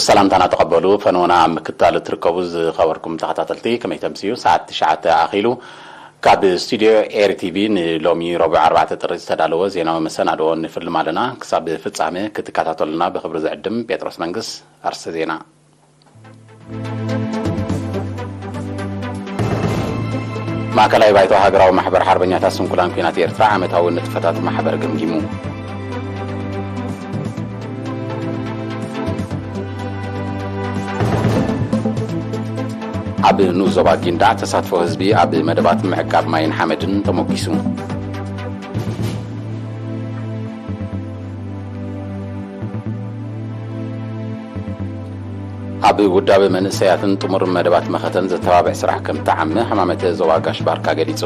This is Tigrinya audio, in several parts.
ሰላምታና ተቐበሉ። ፈነወና ኣብ ምክታል እትርከቡ ዝኸበርኩም ተኸታተልቲ፣ ከመይ ተምስዩ? ሰዓት ትሽዓተ ኣኺሉ። ካብ ስቱዲዮ ኤሪ ቲቪ ንሎሚ ረቡዕ ኣርባዕተ ጥሪ ዝተዳለወ ዜናዊ መሰናድኦ ንፍልም ኣለና። ክሳብ ፍጻሜ ክትከታተሉና ብኽብሪ ዝዕድም ጴጥሮስ መንግስ። ኣርስተ ዜና። ማእከላይ ባይቶ ሃገራዊ ማሕበር ሓርበኛታት ስንኩላን ኲናት ኤርትራ ዓመታዊ ንጥፈታት ማሕበር ገምጊሙ። ኣብ ንኡስ ዞባ ጊንዳዕ ተሳትፎ ህዝቢ ኣብ መደባት ምዕቃብ ማይን ሓመድን ተሞጊሱ። ኣብ ውዳበ መንእሰያትን ጥሙር መደባት መኸተን ዘተባብዕ ስራሕ ከም ተዓመ ሃማመተ ዞባ ጋሽ ባርካ ገሊጹ።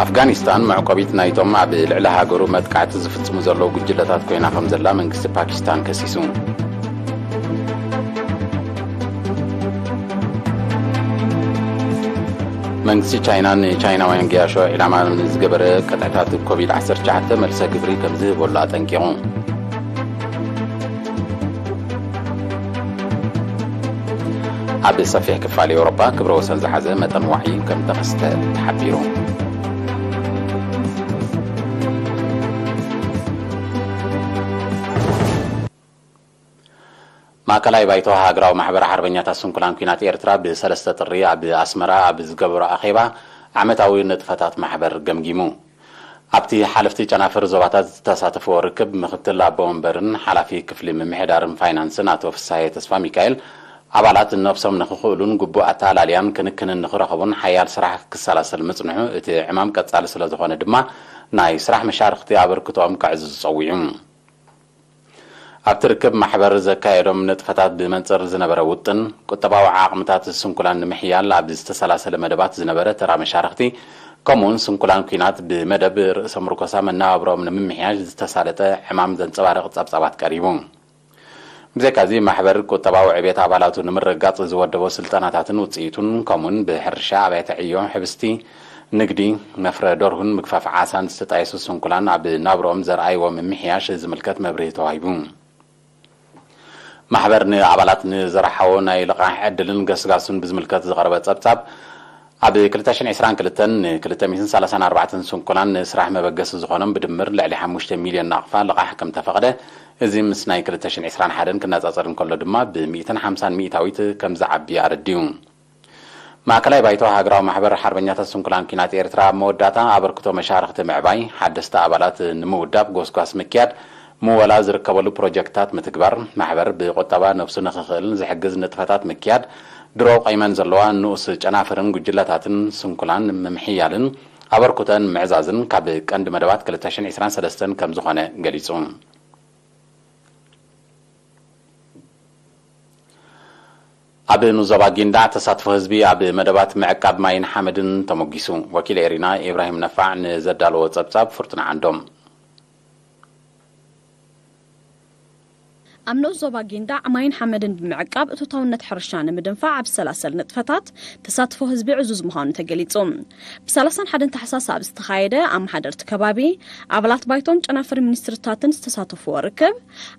ኣፍጋኒስታን መዕቆቢት ናይቶም ኣብ ልዕሊ ሃገሩ መጥቃዕቲ ዝፍጽሙ ዘለዉ ጉጅለታት ኮይና ከም ዘላ መንግስቲ ፓኪስታን ከሲሱ። መንግስቲ ቻይና ንቻይናውያን ገያሾ ዒላማ ንዝገበረ ቅጥዕታት ኮቪድ ዓሰርተ ትሽዓተ መልሰ ግብሪ ከም ዝህበሉ ኣጠንቂቑ። ኣብ ሰፊሕ ክፋል ኤውሮጳ ክብረ ወሰን ዝሓዘ መጠን ዋዒ ከም ተኸስተ ተሓቢሩ። ማእከላይ ባይቶ ሃገራዊ ማሕበር ሓርበኛታት ስንኩላን ኲናት ኤርትራ ብሰለስተ ጥሪ ኣብ ኣስመራ ኣብ ዝገበሮ ኣኼባ ዓመታዊ ንጥፈታት ማሕበር ገምጊሙ። ኣብቲ ሓለፍቲ ጨናፍር ዞባታት ዝተሳተፍዎ ርክብ፣ ምክትል ኣቦ ወንበርን ሓላፊ ክፍሊ ምምሕዳርን ፋይናንስን ኣቶ ፍስሃየ ተስፋ ሚካኤል፣ ኣባላት ነብሶም ንክኽእሉን ግቡእ ኣተኣላልያን ክንክንን ንክረኽቡን ሓያል ስራሕ ክሰላሰል ምጽንሑ፣ እቲ ዕማም ቀጻሊ ስለ ዝኾነ ድማ ናይ ስራሕ መሻርኽቲ ኣበርክቶኦም ከዕዝዙ ጸዊዑ። ኣብቲ ርክብ ማሕበር ዘካየዶም ንጥፈታት ብመንጽር ዝነበረ ውጥን፣ ቁጠባዊ ዓቕምታት ስንኩላን ንምሕያል ኣብ ዝተሰላሰለ መደባት ዝነበረ ተራ መሻርኽቲ፣ ከምኡውን ስንኩላን ኲናት ብመደብ ርእሰ ምርኮሳ መነባብሮኦም ንምምሕያሽ ዝተሳለጠ ዕማም ዘንጸባርቕ ጸብጻባት ቀሪቡ። ብዘይካዚ፣ ማሕበር ቁጠባዊ ዕቤት ኣባላቱ ንምርግጋጽ ዝወደቦ ስልጠናታትን ውጽኢቱን፣ ከምኡውን ብሕርሻ፣ ኣብያተ ዕዮ፣ ሕብስቲ፣ ንግዲ፣ መፍረ ደርሁን ምግፋፍ ዓሳን ዝተጣየሱ ስንኩላን ኣብ ናብርኦም ዘርኣይዎ ምምሕያሽ ዝምልከት መብርሂ ተዋሂቡ። ማሕበር ንኣባላት ንዘርሓዎ ናይ ልቓሕ ዕድልን ገስጋሱን ብዝምልከት ዝቐረበ ጸብጻብ፣ ኣብ ክልተ ሽሕን ዕስራን ክልተን ን ክልተ ሚእትን ሰላሳን ኣርባዕተን ስንኩላን ንስራሕ መበገሲ ዝኾኖም ብድምር ልዕሊ ሓሙሽተ ሚልዮን ናቕፋ ልቓሕ ከም ተፈቕደ፣ እዚ ምስ ናይ ክልተ ሽሕን ዕስራን ሓደን ክነጻጸር እንከሎ ድማ ብሚእትን ሓምሳን ሚእታዊት ከም ዝዓቢ ኣረዲኡ። ማእከላይ ባይቶ ሃገራዊ ማሕበር ሓርበኛታት ስንኩላን ኲናት ኤርትራ ኣብ መወዳእታ ኣበርክቶ መሻርኽቲ ምዕባይ፣ ሓደስቲ ኣባላት ንምውዳብ ጎስጓስ ምክያድ፣ ምወላ ዝርከበሉ ፕሮጀክትታት ምትግባር፣ ማሕበር ብቁጠባ ነብሱ ንኽኽእልን ዝሕግዝ ንጥፈታት ምክያድ፣ ድሮ ቆይመን ዘለዋ ንኡስ ጨናፍርን ጉጅለታትን ስንኩላን ምምሕያልን ኣበርክቶን ምዕዛዝን ካብ ቀንዲ መደባት ክልተ ሽሕን ዕስራን ሰለስተን ከም ዝኾነ ገሊጹ። ኣብ ንዞባ ጊንዳዕ ተሳትፎ ህዝቢ ኣብ መደባት ምዕቃብ ማይን ሓመድን ተሞጊሱ። ወኪል ኤሪና ኢብራሂም ነፋዕ ንዘዳለዎ ጸብጻብ ፍርቱና ዓንዶም። ኣብ ንኡስ ዞባ ጊንዳዕ ማይን ሓመድን ብምዕቃብ እቶታውነት ሕርሻ ንምድንፋዕ ኣብ ዝሰላሰል ንጥፈታት ተሳትፎ ህዝቢ ዕዙዝ ምዃኑ ተገሊጹ። ብ ሰላሳን ሓደን ታሕሳስ ኣብ ዝተኻየደ ኣመሓደርቲ ከባቢ፣ ኣባላት ባይቶን ጨናፍር ሚኒስትርታትን ዝተሳተፍዎ ርክብ፣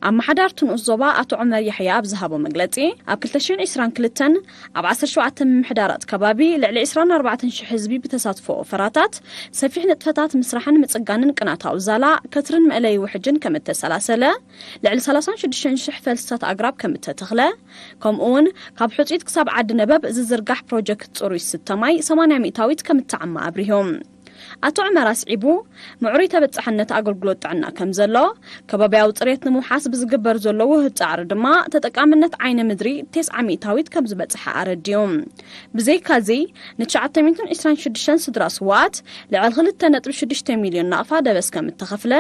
ኣመሓዳርቲ ንኡስ ዞባ ኣቶ ዑመር ያሕያ ኣብ ዝሃቦ መግለጺ፣ ኣብ ክልተ ሽሕን ዕስራን ክልተን ኣብ ዓሰርተ ሸውዓተ ምምሕዳራት ከባቢ ልዕሊ ዕስራን ኣርባዕተን ሽሕ ህዝቢ ብተሳትፎ ወፈራታት ሰፊሕ ንጥፈታት ምስራሕን ምጽጋንን ቅናታዊ ዛላ፣ ከትርን መእለዪ ውሕጅን ከም እተሰላሰለ፣ ልዕሊ ሰላሳን ሽዱሽተን ሽሕ ፈልስታት ኣግራብ ከም እተተኽለ፣ ከምኡውን ካብ ሕጹይት ክሳብ ዓዲ ነበብ ዝዝርጋሕ ፕሮጀክት ጽሩይ ስተ ማይ ሰማንያ ሚእታዊት ከም እተዓማ ኣብሪሆም። ኣቶ ዑመር ኣስዒቡ፣ ምዕሩይ ተበጻሕነት ኣገልግሎት ጥዕና ከም ዘሎ፣ ከባብያዊ ጽሬት ንምውሓስ ብዝግበር ዘሎ ውህድ ጻዕሪ ድማ ተጠቃምነት ዓይኒ ምድሪ ተስዓ ሚእታዊት ከም ዝበጽሐ ኣረዲኡ። ብዘይካዚ፣ ንትሽዓተ ሚእትን ዕስራን ሽዱሽተን ስድራ ስውኣት ልዕሊ ክልተ ነጥቢ ሽዱሽተ ሚልዮን ናቕፋ ደበስ ከም እተኸፍለ፣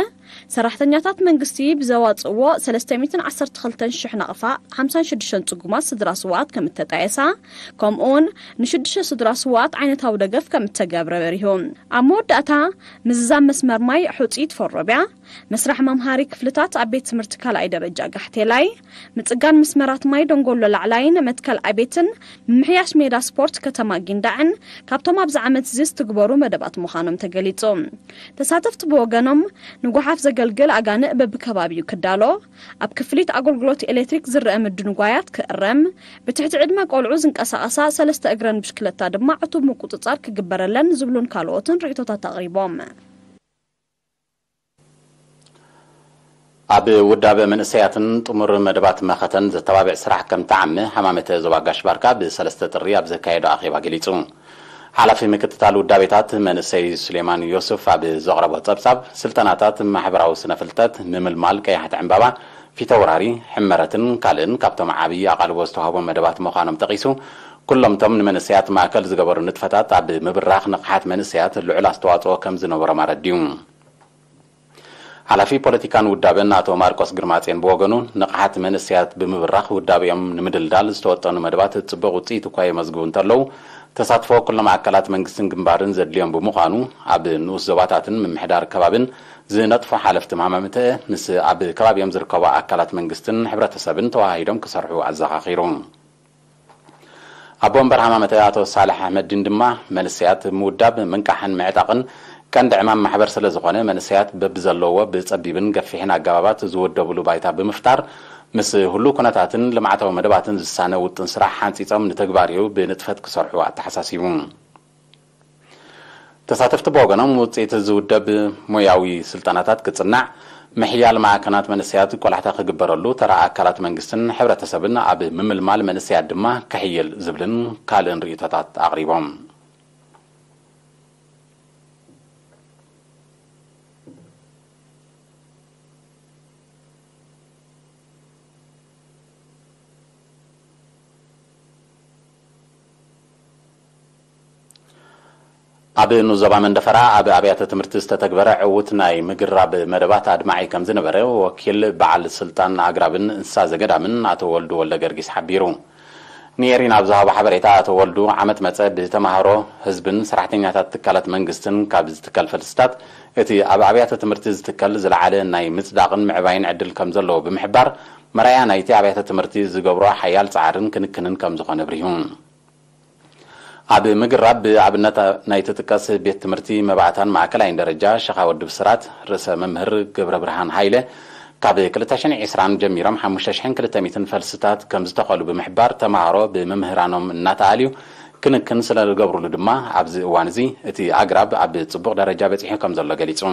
ሰራሕተኛታት መንግስቲ ብዘዋጽእዎ ሰለስተ ሚእትን ዓሰርተ ክልተን ሽሕ ናቕፋ ሓምሳን ሽዱሽተን ጽጉማት ስድራ ስውኣት ከም እተጣየሳ፣ ከምኡውን ንሽዱሽተ ስድራ ስውኣት ዓይነታዊ ደገፍ ከም እተገብረ በሪሁ። ኣብ መወዳእታ፣ ምዝዛም መስመር ማይ ሑጺ ትፈሮብያ፣ ምስራሕ መምሃሪ ክፍልታት ኣብ ቤት ትምህርቲ ካልኣይ ደረጃ ጋሕቴላይ፣ ምጽጋን መስመራት ማይ ደንጎሎ ላዕላይን መትከል ኣቤትን፣ ምምሕያሽ ሜዳ ስፖርት ከተማ ጊንዳዕን ካብቶም ኣብዚ ዓመት እዚ ዝትግበሩ መደባት ምዃኖም ተገሊጹ። ተሳተፍቲ ብወገኖም፣ ንጓሓፍ ዘገልግል ኣጋንእ በብከባቢኡ ክዳሎ፣ ኣብ ክፍሊት ኣገልግሎት ኤሌክትሪክ ዝረአ ምድንጓያት ክእረም፣ ብትሕቲ ዕድመ ቆልዑ ዝንቀሳቐሳ ሰለስተ እግረን ብሽክለታ ድማ ዕቱብ ምቁጽጻር ክግበረለን ዝብሉን ካልኦትን ርእይቶታት ኣቕሪቦም። ኣብ ውዳበ መንእሰያትን ጥሙር መደባት መኸተን ዘተባብዕ ስራሕ ከም ተዓመ ሃማመተ ዞባ ጋሽ ባርካ ብሰለስተ ጥሪ ኣብ ዘካየዶ ኣኼባ ገሊጹ። ሓላፊ ምክትታል ውዳቤታት መንእሰይ ሱሌማን ዮሱፍ ኣብ ዘቕረቦ ጸብጻብ፣ ስልጠናታት ማሕበራዊ ስነ ፍልጠት፣ ምምልማል ቀያሕቲ ዕምባባ፣ ፊተውራሪ፣ ሕመረትን ካልእን ካብቶም ዓብዪ ኣቓልቦ ዝተዋህቦም መደባት ምዃኖም ጠቒሱ፣ ኩሎም እቶም ንመንእሰያት ማእከል ዝገበሩ ንጥፈታት ኣብ ምብራኽ ንቕሓት መንእሰያት ልዑል ኣስተዋጽኦ ከም ዝነበሮም ኣረዲኡ። ሓላፊ ፖለቲካን ውዳበን ኣቶ ማርቆስ ግርማጼን ብወገኑ፣ ንቕሓት መንእሰያት ብምብራኽ ውዳቤኦም ንምድልዳል ዝተወጠኑ መደባት ጽቡቕ ውጽኢት እኳ የመዝግቡ እንተለዉ፣ ተሳትፎ ኩሎም ኣካላት መንግስትን ግንባርን ዘድልዮም ብምዃኑ፣ ኣብ ንኡስ ዞባታትን ምምሕዳር ከባብን ዝነጥፉ ሓለፍቲ ማማምተ ምስ ኣብ ከባቢኦም ዝርከቡ ኣካላት መንግስትን ሕብረተሰብን ተወሃሂዶም ክሰርሑ ኣዘኻኺሩ። ኣቦ ወንበር ሃማመተ ኣቶ ሳልሕ ኣሕመድዲን ድማ፣ መንእሰያት ምውዳብ፣ ምንቃሕን ምዕጣቕን ቀንዲ ዕማም ማሕበር ስለ ዝኾነ፣ መንእሰያት በብዘለዎ ብጸቢብን ገፊሕን ኣገባባት ዝውደብሉ ባይታ ብምፍጣር፣ ምስ ህሉው ኩነታትን ልምዓታዊ መደባትን ዝሳነ ውጥን ስራሕ ሓንጺጾም ንተግባሪኡ ብንጥፈት ክሰርሑ ኣተሓሳሲቡ። ተሳተፍቲ ብወገኖም፣ ውጽኢት ዝውደብ ሞያዊ ስልጠናታት ክጽናዕ፣ ምሕያል ማዕከናት መንእሰያት ቆላሕታ ክግበረሉ፣ ተራ ኣካላት መንግስትን ሕብረተሰብን ኣብ ምምልማል መንእሰያት ድማ ክሕይል ዝብልን ካልእን ርእይቶታት ኣቕሪቦም። ኣብ ንኡስ ዞባ መንደፈራ ኣብ ኣብያተ ትምህርቲ ዝተተግበረ ዕዉት ናይ ምግራብ መደባት ኣድማዒ ከም ዝነበረ ወኪል በዓል ስልጣን ኣግራብን እንስሳ ዘገዳምን ኣቶ ወልዱ ወልደ ገርጊስ ሓቢሩ። ንኤሪና ኣብ ዝሃቦ ሓበሬታ ኣቶ ወልዱ፣ ዓመት መጸ ብተማሃሮ፣ ህዝብን ሰራሕተኛታት ትካላት መንግስትን ካብ ዝትከል ፈልስታት እቲ ኣብ ኣብያተ ትምህርቲ ዝትከል ዝለዓለ ናይ ምጽዳቕን ምዕባይን ዕድል ከም ዘለዎ ብምሕባር፣ መርኣያ ናይቲ ኣብያተ ትምህርቲ ዝገብሮ ሓያል ጻዕርን ክንክንን ከም ዝኾነ ኣብሪሁ። ኣብ ምግራብ ብኣብነት ናይ ትጥቀስ ቤት ትምህርቲ መባእታን ማእከላይን ደረጃ ሸኻ ወዲ ብስራት፣ ርእሰ መምህር ገብረ ብርሃን ሃይለ፣ ካብ ክልተ ሽሕን ዕስራን ጀሚሮም ሓሙሽተ ሽሕን ክልተ ሚእትን ፈልስታት ከም ዝተኸሉ ብምሕባር፣ ተማሃሮ ብመምህራኖም እናተኣልዩ ክንክን ስለ ዝገብሩሉ ድማ፣ ኣብዚ እዋን እዚ እቲ ኣግራብ ኣብ ጽቡቕ ደረጃ በጺሑ ከም ዘሎ ገሊጹ።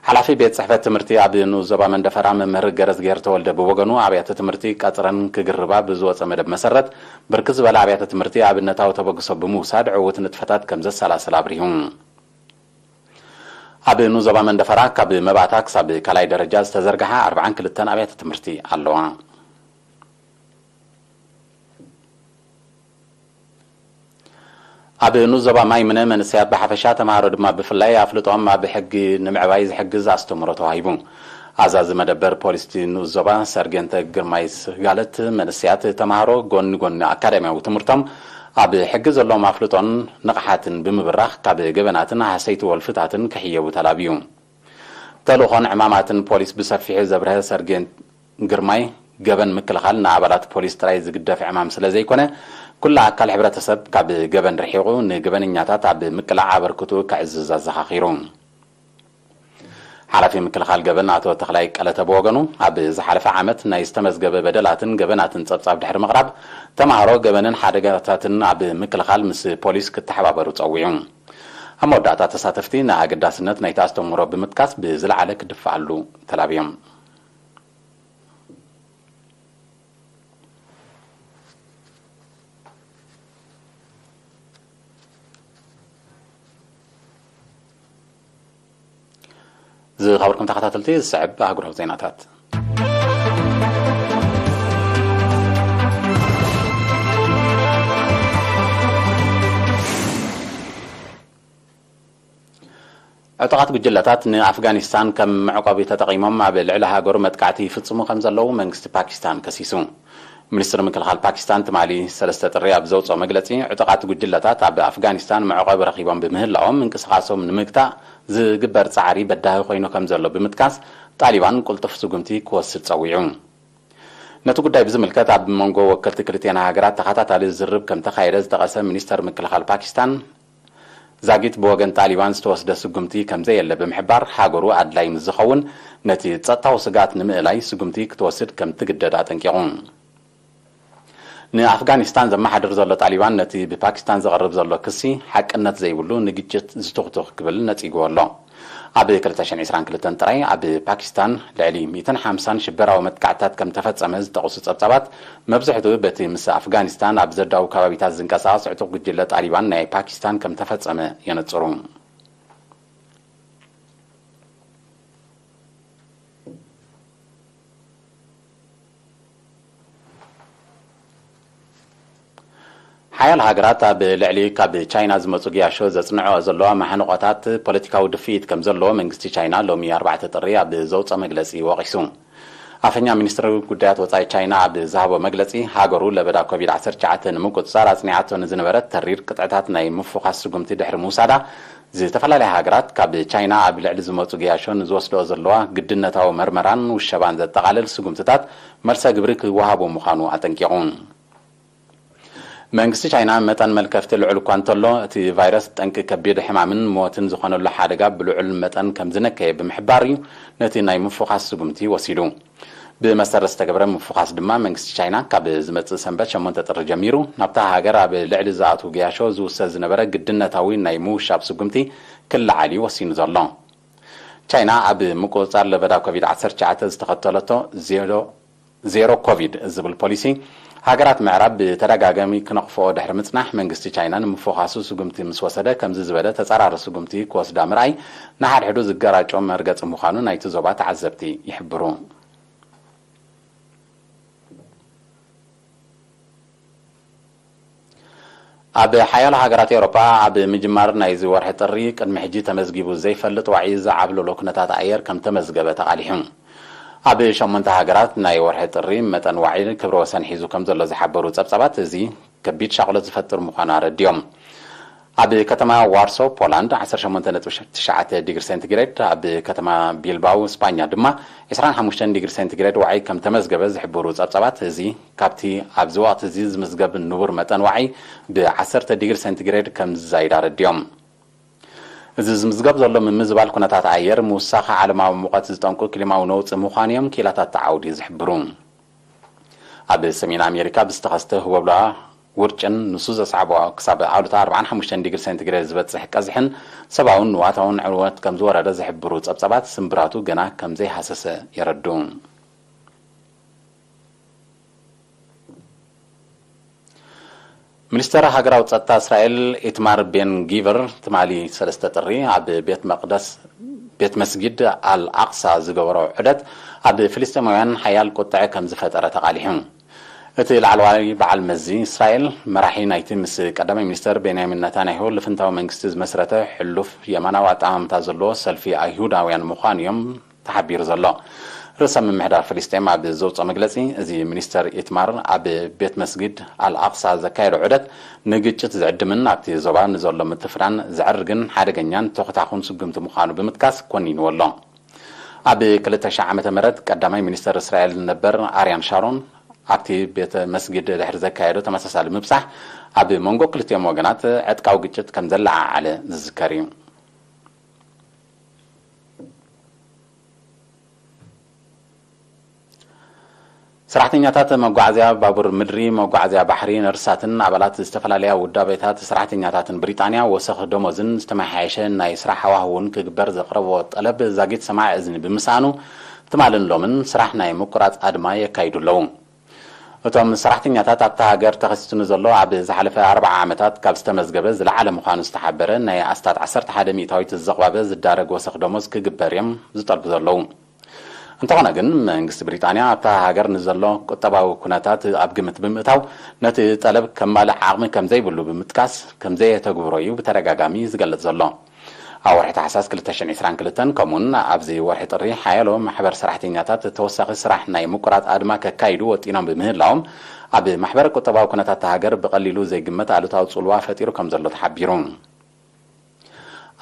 ሓላፊ ቤት ጽሕፈት ትምህርቲ ኣብ ንኡስ ዞባ መንደፈራ መምህር ገረዝጌር ተወልደ ብወገኑ፣ ኣብያተ ትምህርቲ ቀጽረን ክግርባ ብዝወጸ መደብ መሰረት፣ ብርክት ዝበላ ኣብያተ ትምህርቲ ኣብነታዊ ተበግሶ ብምውሳድ ዕዉት ንጥፈታት ከም ዘሰላሰላ ኣብሪሁ። ኣብ ንኡስ ዞባ መንደፈራ ካብ መባእታ ክሳብ ካልኣይ ደረጃ ዝተዘርግሓ ኣርብዓን ክልተን ኣብያተ ትምህርቲ ኣለዋ። ኣብ ንኡስ ዞባ ማይ ምነ መንእሰያት ብሓፈሻ፣ ተማሃሮ ድማ ብፍላይ ኣፍልጦም ኣብ ሕጊ ንምዕባይ ዝሕግዝ ኣስተምህሮ ተዋሂቡ። ኣዛዚ መደበር ፖሊስ እቲ ንኡስ ዞባ ሰርጌንተ ግርማይ ስጋለት፣ መንእሰያት ተማሃሮ ጎኒ ጎኒ ኣካዳሚያዊ ትምህርቶም ኣብ ሕጊ ዘለዎም ኣፍልጦን ንቕሓትን ብምብራኽ ካብ ገበናትን ሃሰይቲ ወልፍታትን ክሕየቡ ተላብዩ። ተልእኾን ዕማማትን ፖሊስ ብሰፊሑ ዘብርሀ ሰርጌንት ግርማይ፣ ገበን ምክልኻል ንኣባላት ፖሊስ ጥራይ ዝግደፍ ዕማም ስለ ዘይኮነ፣ ኩሉ ኣካል ሕብረተሰብ ካብ ገበን ርሒቑ ንገበነኛታት ኣብ ምቅላዕ ኣበርክትኡ ከዕዝዝ ኣዘኻኺሩ። ሓላፊ ምክልኻል ገበን ኣቶ ተኽላይ ቀለተ ብወገኑ፣ ኣብ ዝሓለፈ ዓመት ናይ ዝተመዝገበ በደላትን ገበናትን ጸብጻብ ድሕሪ ምቕራብ፣ ተማሃሮ ገበንን ሓደጋታትን ኣብ ምክልኻል ምስ ፖሊስ ክተሓባበሩ ጸዊዑ። ኣብ መወዳእታ፣ ተሳተፍቲ ንኣገዳስነት ናይቲ ኣስተምህሮ ብምጥቃስ፣ ብዝለዓለ ክድፍኣሉ ተላብዮም። ዝኸበርኩም ተኸታተልቲ፣ ዝስዕብ ኣህጉራዊ ዜናታት። ዕጡቓት ጉጅለታት ንኣፍጋኒስታን ከም መዕቆቢ ተጠቒሞም ኣብ ልዕሊ ሃገሩ መጥቃዕቲ ይፍጽሙ ከም ዘለዉ መንግስቲ ፓኪስታን ከሲሱ። ሚኒስትሪ ምክልኻል ፓኪስታን ትማሊ ሰለስተ ጥሪ ኣብ ዘውፅኦ መግለፂ፣ ዕጡቓት ጉጅለታት ኣብ ኣፍጋኒስታን መዕቆቢ ረኺቦም ብምህላዎም፣ ምንቅስቓሶም ንምግታእ ዝግበር ፃዕሪ በዳሂ ኮይኑ ከም ዘሎ ብምጥቃስ፣ ጣሊባን ቁልጡፍ ስጉምቲ ክወስድ ፀዊዑ። ነቲ ጉዳይ ብዝምልከት ኣብ መንጎ ወከልቲ ክልቲኤን ሃገራት ተኸታታሊ ዝርርብ ከም ተኻየደ ዝጠቐሰ ሚኒስተር ምክልኻል ፓኪስታን፣ ዛጊት ብወገን ጣሊባን ዝተወስደ ስጉምቲ ከም ዘየለ ብምሕባር፣ ሃገሩ ኣድላይ ምስ ዝኸውን ነቲ ጸጥታዊ ስግኣት ንምእላይ ስጉምቲ ክትወስድ ከም ትግደድ ኣጠንቂቑ። ንኣፍጋኒስታን ዘመሓድር ዘሎ ጣሊባን ነቲ ብፓኪስታን ዝቐርብ ዘሎ ክሲ ሓቅነት ዘይብሉ ንግጭት ዝቱኽቱኽ ክብል ነጺግዎ ኣሎ። ኣብ ክልተ ሽሕን ዕስራን ክልተን ጥራይ ኣብ ፓኪስታን ልዕሊ ሚእትን ሓምሳን ሽበራዊ መጥቃዕትታት ከም ተፈጸመ ዝጠቕሱ ጸብጻባት፣ መብዝሕትኡ በቲ ምስ ኣፍጋኒስታን ኣብ ዘዳው ከባቢታት ዝንቀሳቐስ ዕጡቕ ጉጅለ ጣሊባን ናይ ፓኪስታን ከም ተፈጸመ የነጽሩ። ሓያል ሃገራት ኣብ ልዕሊ ካብ ቻይና ዝመጹ ገያሾ ዘጽንዕኦ ዘለዋ ማሕንቖታት ፖለቲካዊ ድፍኢት ከም ዘለዎ መንግስቲ ቻይና ሎሚ ኣርባዕተ ጥሪ ኣብ ዘውጸ መግለጺ ወቒሱ። ኣፈኛ ሚኒስትሪ ጉዳያት ወጻኢ ቻይና ኣብ ዝሃቦ መግለጺ፣ ሃገሩ ለበዳ ኮቪድ ዓሰርተ ትሽዓተ ንምቁጽጻር ኣጽኒዓቶ ንዝነበረት ተሪር ቅጥዕታት ናይ ምፉኻስ ስጉምቲ ድሕሪ ምውሳዳ፣ ዝተፈላለያ ሃገራት ካብ ቻይና ኣብ ልዕሊ ዝመጹ ገያሾ ንዝወስድኦ ዘለዋ ግድነታዊ መርመራን ውሸባን ዘጠቓልል ስጉምትታት መልሰ ግብሪ ክወሃቦ ምዃኑ ኣጠንቂቑ። መንግስቲ ቻይና መጠን መልከፍቲ ልዑል እኳ እንተሎ፣ እቲ ቫይረስ ጠንቂ ከቢድ ሕማምን ሞትን ዝኾነሉ ሓደጋ ብልዑል መጠን ከም ዝነከየ ብምሕባር እዩ ነቲ ናይ ምፉኻስ ስጉምቲ ወሲዱ። ብመሰረት ዝተገብረ ምፉኻስ ድማ መንግስቲ ቻይና ካብ ዝመጽእ ሰንበት ሸሞንተ ጥሪ ጀሚሩ ናብታ ሃገር ኣብ ልዕሊ ዝኣትዉ ገያሾ ዝውሰድ ዝነበረ ግድነታዊ ናይ ምውሻብ ስጉምቲ ክለዓል እዩ ወሲኑ ዘሎ። ቻይና ኣብ ምቁጽጻር ለበዳ ኮቪድ ዓሰርተ ትሽዓተ ዝተኸተለቶ ዜሮ ዜሮ ኮቪድ ዝብል ፖሊሲ፣ ሃገራት ምዕራብ ብተደጋጋሚ ክነቕፍኦ ድሕሪ ምጽናሕ፣ መንግስቲ ቻይና ንምፍዃሱ ስጉምቲ ምስ ወሰደ፣ ከምዚ ዝበለ ተጻራሪ ስጉምቲ ክወስዳ ምርኣይ ንሓድሕዱ ዝገራጮ መርገጺ ምዃኑ ናይቲ ዞባ ተዓዘብቲ ይሕብሩ። ኣብ ሓያሎ ሃገራት ኤውሮጳ ኣብ ምጅማር ናይዚ ወርሒ ጥሪ ቅድሚ ሕጂ ተመዝጊቡ ዘይፈልጥ ዋዒ ዝዓብለሎ ኩነታት ኣየር ከም ተመዝገበ ተቓሊሑ። ኣብ ሸሞንተ ሃገራት ናይ ወርሒ ጥሪ መጠን ዋዒ ክብረ ወሰን ሒዙ ከም ዘሎ ዝሓበሩ ጸብጻባት፣ እዚ ከቢድ ሻቕሎት ዝፈጥር ምዃኑ ኣረዲኦም። ኣብ ከተማ ዋርሶ ፖላንድ ዓሰርተ ሸሞንተ ነጥቢ ትሽዓተ ዲግሪ ሴንቲግሬድ፣ ኣብ ከተማ ቢልባው ስጳኛ ድማ ዕስራን ሓሙሽተን ዲግሪ ሴንቲግሬድ ዋዒ ከም ተመዝገበ ዝሕብሩ ጸብጻባት፣ እዚ ካብቲ ኣብዚ ወቕቲ እዚ ዝምዝገብ ንቡር መጠን ዋዒ ብ ዓሰርተ ዲግሪ ሴንቲግሬድ ከም ዝዛይድ ኣረዲኦም። እዚ ዝምዝገብ ዘሎ ምምዝባል ኩነታት ኣየር፣ ምውሳኽ ዓለማዊ ሙቐት ዝጠንቁ ክሊማዊ ነውጺ ምዃኑ እዮም ክኢላታት እቲ ዓውዲ ዝሕብሩ። ኣብ ሰሜን ኣሜሪካ ብዝተኸስተ ህቦብላ ውርጭን ንሱ ዘስዓቦ ክሳብ ኣሉታ ኣርባዓን ሓሙሽተን ዲግሪ ሴንቲግሬድ ዝበጽሕ ቀዝሕን ሰብኣውን ንዋታውን ዕንወት ከም ዝወረደ ዝሕብሩ ጸብጻባት፣ ስምብራቱ ገና ከም ዘይሃሰሰ የረዱ። ሚኒስተር ሃገራዊ ጸጥታ እስራኤል ኢትማር ቤን ጊቨር ትማሊ ሰለስተ ጥሪ ኣብ ቤት መቕደስ፣ ቤት መስጊድ ኣል ኣቕሳ ዝገበሮ ዑደት፣ ኣብ ፍልስጤማውያን ሓያል ቁጥዐ ከም ዝፈጠረ ተቓሊሑ። እቲ ላዕለዋይ በዓል መዚ እስራኤል፣ መራሒ ናይቲ ምስ ቀዳማይ ሚኒስተር ቤንያሚን ነታንያሁ ልፍንታዊ መንግስቲ ዝመስረተ ሕሉፍ የማናዊ ኣጠማምታ ዘለዎ ሰልፊ ኣይሁዳውያን ምዃኑ እዮም ተሓቢሩ ዘሎ። ርእሰ ምምሕዳር ፍልስጤም ኣብ ዘውፅኦ መግለፂ፣ እዚ ሚኒስተር ኢትማር ኣብ ቤት መስጊድ ኣል ኣቕሳ ዘካየዶ ዑደት ንግጭት ዝዕድምን ኣብቲ ዞባ ንዘሎ ምትፍናን ዘዕርግን ሓደገኛን ተኾታኹን ስጉምቲ ምዃኑ ብምጥቃስ ኮኒንዎ ኣሎ። ኣብ ክልተ ሺሕ ዓመተ ምህረት ቀዳማይ ሚኒስተር እስራኤል ነበር ኣርያን ሻሮን ኣብቲ ቤተ መስጊድ ድሕሪ ዘካየዶ ተመሳሳሊ ምብጻሕ፣ ኣብ መንጎ ክልቲኦም ወገናት ዕጥቃዊ ግጭት ከም ዘለዓዓለ ዝዝከር እዩ። ሰራሕተኛታት መጓዓዝያ ባቡር ምድሪ፣ መጓዓዝያ ባሕሪ፣ ነርሳትን ኣባላት ዝተፈላለያ ውዳቤታት ሰራሕተኛታትን ብሪጣንያ፣ ወሰኽ ደሞዝን ዝተመሓየሸ ናይ ስራሕ ሃዋህውን ክግበር ዘቕረቦ ጠለብ ዛጊት ሰማዒ እዝኒ ብምስኣኑ፣ ትማልን ሎምን ስራሕ ናይ ምቁራጽ ኣድማ የካይዱ ኣለዉ። እቶም ሰራሕተኛታት ኣብታ ሃገር ተኸሲቱ ንዘሎ ኣብ ዝሓለፈ ኣርብዓ ዓመታት ካብ ዝተመዝገበ ዝለዓለ ምዃኑ ዝተሓበረ ናይ ኣስታት ዓሰርተ ሓደ ሚእታዊት ዘቕባበ ዝዳረግ ወሰኽ ደሞዝ ክግበር እዮም ዝጠልቡ ዘለዉ። እንተኾነ ግን መንግስቲ ብሪጣንያ ኣብታ ሃገር ንዘሎ ቁጠባዊ ኩነታት ኣብ ግምት ብምእታው ነቲ ጠለብ ከማልእ ዓቕሚ ከም ዘይብሉ ብምጥቃስ ከም ዘየተግብሮ እዩ ብተደጋጋሚ ዝገልጽ ዘሎ። ኣብ ወርሒ ታሕሳስ ክልተ ሽሕን ዕስራን ክልተን ከምኡውን ኣብዚ ወርሒ ጥሪ ሓያሎ ማሕበር ሰራሕተኛታት ተወሳኺ ስራሕ ናይ ምቁራጽ ኣድማ ከካይዱ ወጢኖም ብምህላዎም፣ ኣብ ማሕበረ ቁጠባዊ ኩነታት እታ ሃገር ብቐሊሉ ዘይግመት ኣሉታዊ ጽልዋ ፈጢሩ ከም ዘሎ ተሓቢሩ።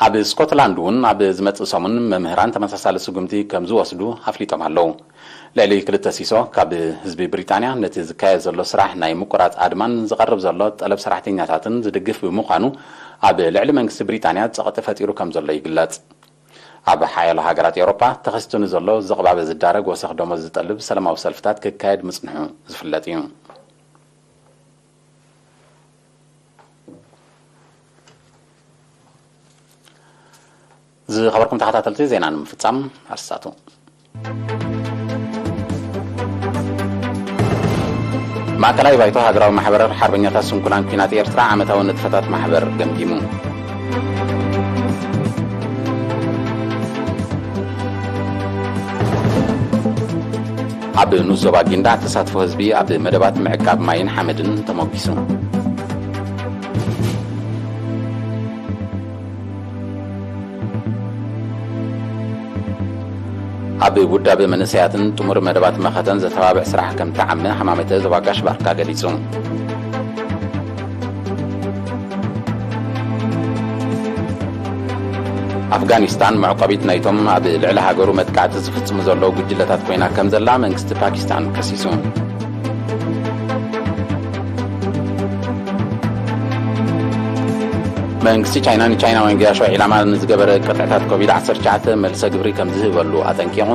ኣብ ስኮትላንድ እውን ኣብ ዝመጽእ ሰሙን መምህራን ተመሳሳሊ ስጉምቲ ከም ዝወስዱ ኣፍሊጦም ኣለዉ። ልዕሊ ክልተ ሲሶ ካብ ህዝቢ ብሪጣንያ ነቲ ዝካየድ ዘሎ ስራሕ ናይ ምቁራጽ ኣድማን ዝቐርብ ዘሎ ጠለብ ሰራሕተኛታትን ዝድግፍ ብምዃኑ፣ ኣብ ልዕሊ መንግስቲ ብሪጣንያ ጸቕጢ ፈጢሩ ከም ዘሎ ይግለጽ። ኣብ ሓያሎ ሃገራት ኤውሮጳ ተኸሲቱ ንዘሎ ዝቕባበ ዝዳረግ ወሰኽ ደሞዝ ዝጠልብ ሰላማዊ ሰልፍታት ክካየድ ምጽንሑ ዝፍለጥ እዩ። ዝኸበርኩም ተኸታተልቲ፣ ዜና ንምፍጻም ኣርስታቱ። ማእከላይ ባይቶ ሃገራዊ ማሕበር ሓርበኛታት ስንኩላን ኲናት ኤርትራ ዓመታዊ ንጥፈታት ማሕበር ገምጊሙ። ኣብ ንኡስ ዞባ ጊንዳዕ ተሳትፎ ህዝቢ ኣብ መደባት ምዕቃብ ማይን ሓመድን ተሞጊሱ። ኣብ ውዳበ መንእሰያትን ጥሙር መደባት መኸተን ዘተባብዕ ስራሕ ከም ተዓመ ሃማመተ ዞባ ጋሽ ባርካ ገሊጹ። ኣፍጋኒስታን መዕቆቢት ናይቶም ኣብ ልዕሊ ሃገሩ መጥቃዕቲ ዝፍጽሙ ዘለዉ ጉጅለታት ኮይና ከም ዘላ መንግስቲ ፓኪስታን ከሲሱ። መንግስቲ ቻይና ንቻይናውያን ገያሾ ዒላማ ንዝገበረ ቅጥዕታት ኮቪድ ዓሰርተ ትሽዓተ መልሰ ግብሪ ከም ዝህበሉ ኣጠንቂቑ።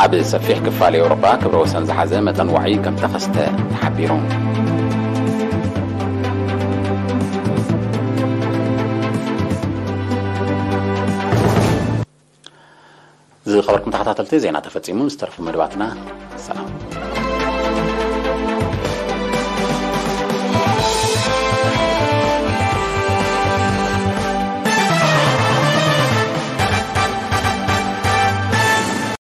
ኣብ ሰፊሕ ክፋል ኤውሮጳ ክብረ ወሰን ዝሓዘ መጠን ዋዒ ከም ተኸስተ ተሓቢሩ። ዝኸበርኩም ተኸታተልቲ፣ ዜና ተፈጺሙ። ዝተረፉ መደባትና ሰላም።